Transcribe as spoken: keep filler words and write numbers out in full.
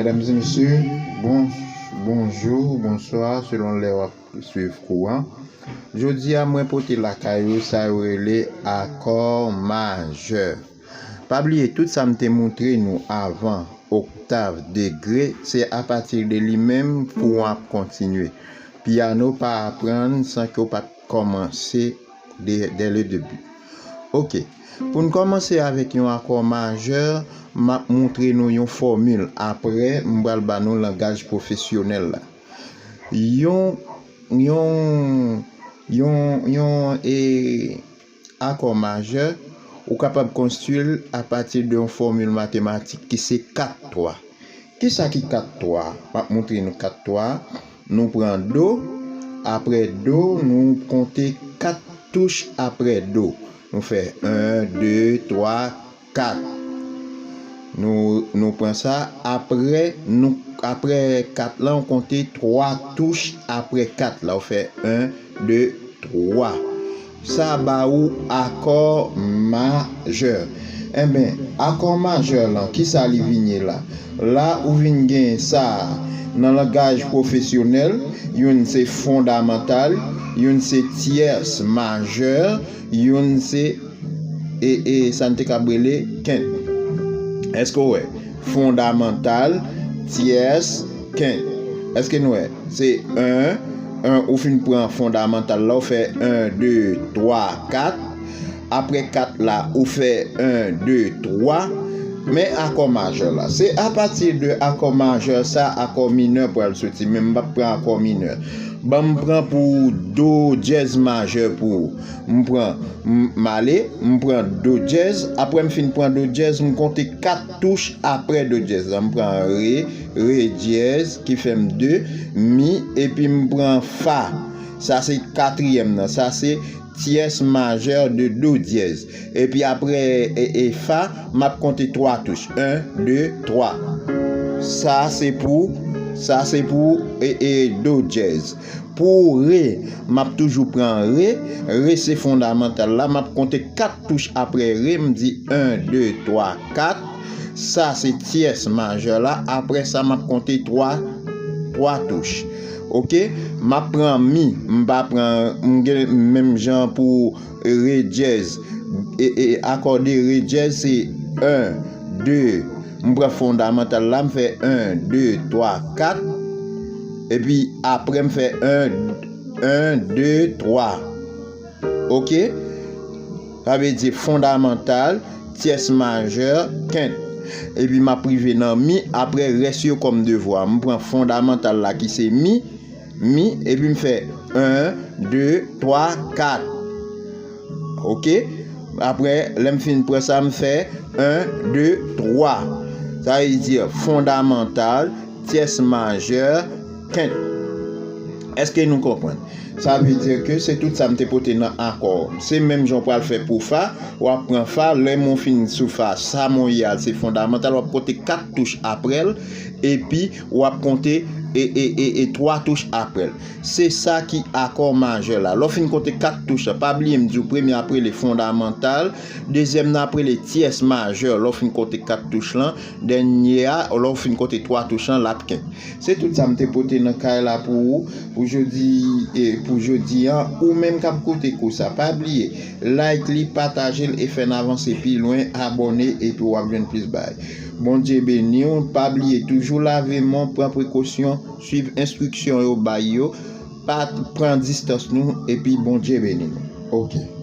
Medam e mesye, bon, bonjou, bonswa, selon lè w ap swiv kou an. Jodi a, mwen pote lakay ou sa yo rele akò majè. Pa bliye, tout sa m te moutre nou avan, oktav, degre, se apati de li menm kou an ap kontinye. Pyano pa aprann san ke w pa t kòmanse dè, dè le debi. Oke. Pou n kòmanse avèk yon akò majè, m ap moutre nou yon fòmil. Apre, m pral ba nou langaj pwofesyonèl la. Yon, yon, yon, yon, e, akò majè, ou kapab konstwi l apati de yon fòmil matematik ki se kat twa. Kisa ki kat twa? M ap moutre nou kat twa. Nou pran do, apre do, nou konte kat touch apre do. Nou fè en, de, twa, kat. Nou, nou pran sa, apre, nou, apre kat la, ou konte twa touch apre kat la. Ou fè en, de, twa. Sa ba ou akò majè. Enben, akò majè lan, kisa li vin ye la? La, ou vin gen sa a nan langaj pwofesyonèl, youn se fondamantal, youn se tyès majè, youn se, e, e, sa n te kab rele kent. Èske w wè? Fondamantal, tyès, kent. Èske n wè? Se en, en, ou fin pran fondamantal la, ou fè en, de, twa, kat. Apre kat la, ou fè en, de, twa. Men akò majè la. Se apati de akò majè sa, akò minè pral soti. Men m p ap pran akò minè. Ban m pran pou do dyèz majè pou ou. M pran, m, m ale, m pran do dyèz. Apre m fin pran do dyèz, m konte kat touch apre do dyèz la. M pran re, re dyèz, ki fè m de, mi, epi m pran fa. Sa se katriyèm nan. Sa se tyès majè de do dyèz. Epi apre, e, e, fa, m ap konte twa touch. En, de, twa. Sa se pou, sa se pou, e, e, do dyèz. Pou re, m ap toujou pran re. Re se fondamantal la. M ap konte kat touch apre re. M di en, de, twa, kat. Sa se tyès majè la. Apre sa, m ap konte twa, twa touch. Oke? M ap pran mi. M pa pran, m gen menm jan pou re dyèz. E, e, akò de re dyèz se en, de. M pran fondamantal la, m fè en, de, twa, kat. Epi apre, m fè en, en, de, twa. Oke? Sa vle di fondamantal, tyès majè, kent. Epi m ap rive nan mi, apre rès yo kòm devwa. M pran fondamantal la ki se mi, mi, epi m fè en, de, twa, kat. Oke? Apre, lè m fin pran sa, m fè en, de, twa. Sa vle di fondamantal, tyès majè, kent. Èske nou konprann? Sa vle di ke se tout sa m te pote nan akò. Se menm jan w pral fè pou fa, w ap pran fa, lè m fin sou fa, sa m ye a, se fondamantal, w ap konte kat touch apre l, epi w ap konte e, e, e, e twa touch apre l. Se sa ki akò majè la. Lè w fin konte kat touch la, pa bliye m di w premye ap rele fondamantal, dezyèm nan ap rele tyès majè. Lè w fin konte kat touch lan, dènye a, lè w fin konte twa touch lan, l ap kent. Se tout sa m te pote nan kay la pou ou, pou jodi, e, pou jodi an. Ou menm k ap koute kou sa, pa bliye, like li, pataje l e fè n avanse pi lwen, abòne epi w ap jwenn plis bagay. Bondye beni w, pa bliye toujou lave men w, pran prekosyon, swiv enstriksyon yo bay yo, pa t-, pran distans nou, epi Bondye beni nou. Oke.